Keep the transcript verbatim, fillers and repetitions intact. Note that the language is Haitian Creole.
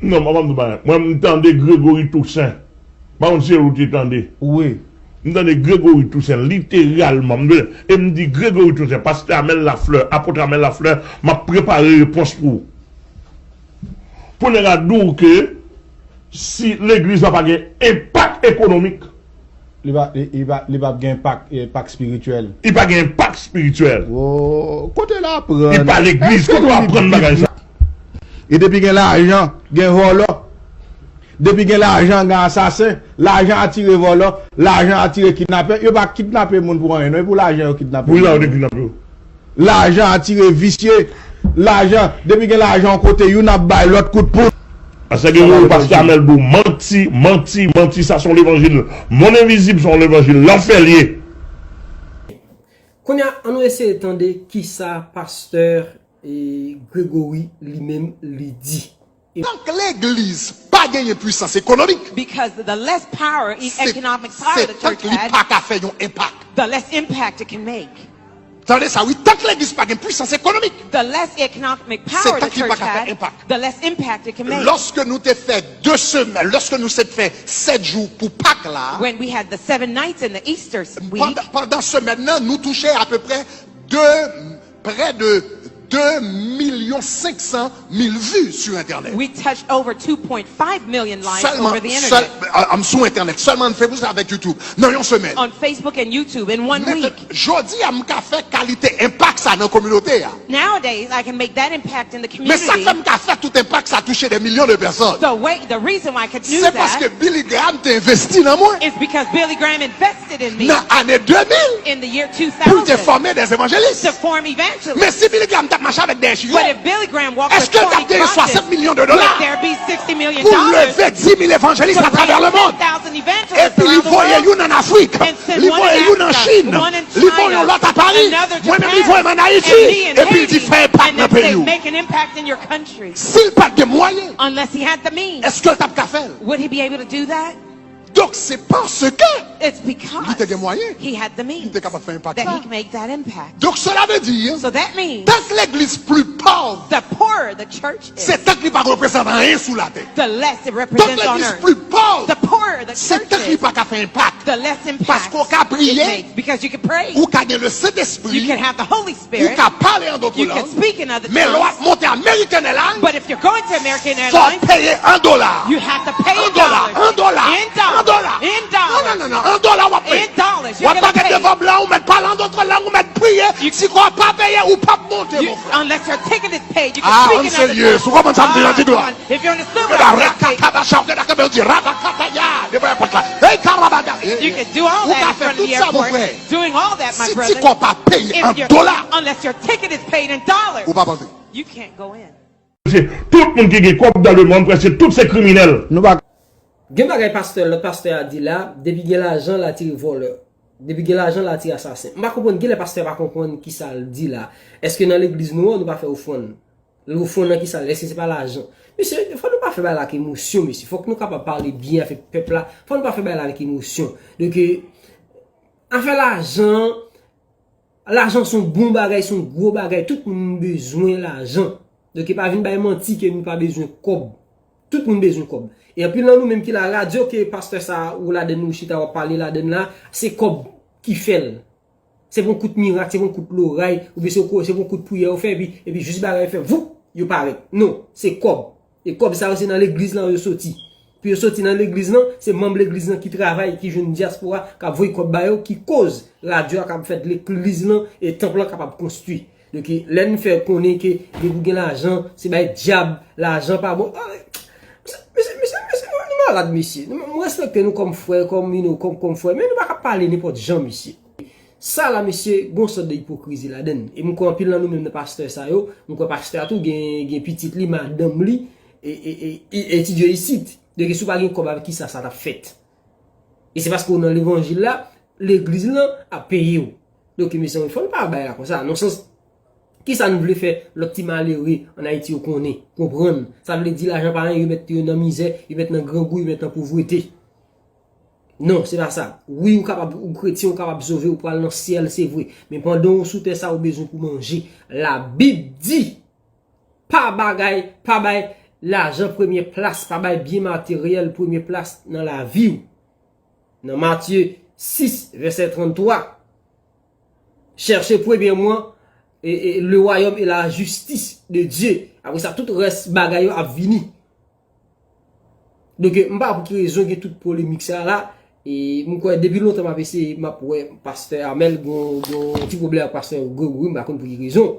Non, mwen pa m di bagay. Mwen, m tande Gregory Toussaint. M pa konn si ou te tande. Wi. M tande Gregory Toussaint, literalman. M, e m di Gregory Toussaint, pastè Amel Lafleur, apot Amel Lafleur, m ap prepare repons pou ou. Pou nèg la di w ke si legliz la pa gen enpak ekonomik, li pa, li, li pa, li p ap gen enpak, enpak espirityèl. Li pa gen enpak espirityèl. Wo, kote l aprann? Li pa legliz, kote w aprann bagay sa? E depi gen lajan, gen vòlò. Depi gen lajan, gen asasen. Lajan atire vòlò. Lajan atire kidnapè. Yo pa kidnape moun pou anyen, non. E pou lajan yo kidnape moun. Pou lajan yo kidnape yo. Lajan atire visye. Lajan, depi gen lajan yon kote, youn ap bay lòt kout poud. Pastè Gregory, pastè Amel Bou, manti, manti, manti, sa se yon levanjil. Mond envizib, se yon levanjil lanfè l ye. Kounye a, ann nou eseye tande kisa pastè, e, Gregory li menm li di. Tank legliz pa genyen pwisans ekonomik, Because the less power, e- se economic power se the tank church li had, pa ka fè yon enpak. The less impact it can make. Tande sa wi, tank legliz pa gen pwisans ekonomik, The less economic se power the tank li pa church ka fè had, enpak. The less impact it can make. Lòske nou te fè de semèn, lòske nou se te fè sèt jou pou Pak la, When we had the seven nights in the Easter s- week, pandan, pandan semèn nan, nou touche apeprè de, près de deux millions cinq cent mille vues sur Internet. We touched over two point five million lives over the internet. Sèlman, sèl, a, a, sou Entènèt. Sèlman n fè plis avèk YouTube. Nan yon semèn. On Facebook and YouTube in one week. Jodi a, m ka fè kalite enpak sa nan kominote a. Nowadays, I can make that impact in the community. Men sa k fè m ka fè tout enpak sa touche des millions de personnes, The way, the reason why I could do that, se paske Billy Graham te envesti nan mwen. Is because Billy Graham invested in me. Nan ane de mil, in the year two thousand, pou l te fòme des évangélistes. To form evangelists. Men si Billy Graham t ap mache avèk dèyè chiryon, But if Billy Graham walked with èske l t ap genyen swasant milyon de dola? Would there be sixty million dollars pou leve dis mil evanjelis atravè lemonn? Epi li voye youn ann Afrik, li voye youn an Chin, li voye yon lòt a Paris, mwen menm li voye m ann Ayiti, epi l di fè enpak nan peyi w. Make an impact in your country. Si l pa t gen mwayen, Unless he had the means, èske l t ap ka fè l? Would he be able to do that? Donk, se paske It's because li te gen mwayen, he had the means, li te kapab fè enpak that sa. He could make that impact. Donk, cela veut dire, So that means tank legliz pli pòv, the poorer the church is, se tank li pa reprezante anyen sou latè. The less it represents on earth. Tank legliz pli pòv, the poorer the church is, se tank li pa ka fè enpak. The less impact it makes. Paske w ka priye, because you can pray, ou ka gen le Sentespri, you can have the Holy Spirit. Ou ka pale an dòt lang, men lè w ap monte American Airlines, fò w peye an dola. An dola, an dola, an dola, an dola. Non, non, non, non, an dola w ap peye. W ap pale devan blan, ou mèt pale an dòt lang, ou mèt priye. Si kò w pa peye, ou p ap monte, mon frè. Ah, ann serye, si w konprann sa m di la, di glwa. Gade, rakakabasha, gade, gade, yo di, rabakataya, devan èpòt la. Hey, karabada, hey, hey. Ou ka fè tout sa, mon frè. Si ti kò w pa peye an dola, ou p ap antre. Tout moun ki gen kòb dans le monde, prèske tout se kriminèl. Nou pa Gen bagay pastè, lòt pastè a di la, depi gen lajan, l atire vòlè. Depi gen lajan, l atire asasen. M pa konprann, genlè pastè pa konprann kisa l di la. Èske nan legliz nou an, nou pa fè ofrann? Ofrann nan kisa l ye? Èske se pa lajan? Mesye, fò nou pa fè bagay la ak emosyon, mesye. Fòk nou kapab pale byen avèk pèp la. Fò nou pa fè bagay la avèk emosyon. Donk, e, afè lajan, lajan se yon bon bagay, se yon gwo bagay. Tout moun bezwen lajan. Donk, e pa vin bay manti ke nou pa bezwen kòb. Tout moun bezwen kòb. E anpil nan nou menm ki la, radyo ke pastè sa ou ladann ou chita w ap pale ladann la, se kòb ki fè l. Se pa yon kout mirak, se pa yon kout loray, oubyen se, se pa yon kout priyè yo fè, epi, epi jis bagay yo fè, voup, yo parèt. Non, se kòb. E kòb sa yo se nan legliz lan yo soti. Pou yo soti nan legliz lan, se manm legliz lan ki travay, ki jwenn dyaspora, k ap voye kòb ba yo, ki koz radyo a k ap fèt, legliz lan e tanp lan kapab konstwi. Donk, lè n fè konnen ke depi w gen lajan, se bay dyab, lajan pa bon. Ah, mesye, mesye, mesye, mesye, nou malad, mesye. Nou, mwen respekte nou kòm frè, kòm, you know, kòm, kòm frè, men nou pa ka pale nenpòt jan, mesye. Sa la, mesye, gon sòt de ipokrizi ladann. E m kwè anpil nan nou menm nan pastè sa yo, m kwè pastè a tou gen, gen pitit li, madanm li, e, e, e, e etidye isit. Donk, si w pa gen kòb, avèk kisa sa t ap fèt? E se paske w nan levanjil la, legliz lan ap peye w. Donk, mezanmi, fò n pa bay la konsa. Nan sans, kisa n vle fè lòt ti malere ann Ayiti yo konnen, konprann? Sa vle di lajan pa anyen, yo mèt yo nan mizè, yo mèt nan grangou, yo mèt nan povrete. Non, se pa sa. Wi, ou kapab, ou kretyen, ou kapab sove, ou pral nan syèl, se vre. Men pandan w sou tè sa, ou bezwen pou manje. Labib di, pa bagay, pa bay, lajan premye plas, pa bay byen materyèl premye plas nan lavi w. Nan Matye sis, vèsè tranntwa, chèche premyèman e, e, le royaume et la justice de Dieu. Apre sa, tout rès bagay yo ap vini. Donk, m pa pou ki rezon gen tout polemik sa la. E m kwè depi lontan m ap eseye, m ap wè pastè Amèl gon, gon ti pwoblèm ak pastè Gregory, m pa konn pou ki rezon.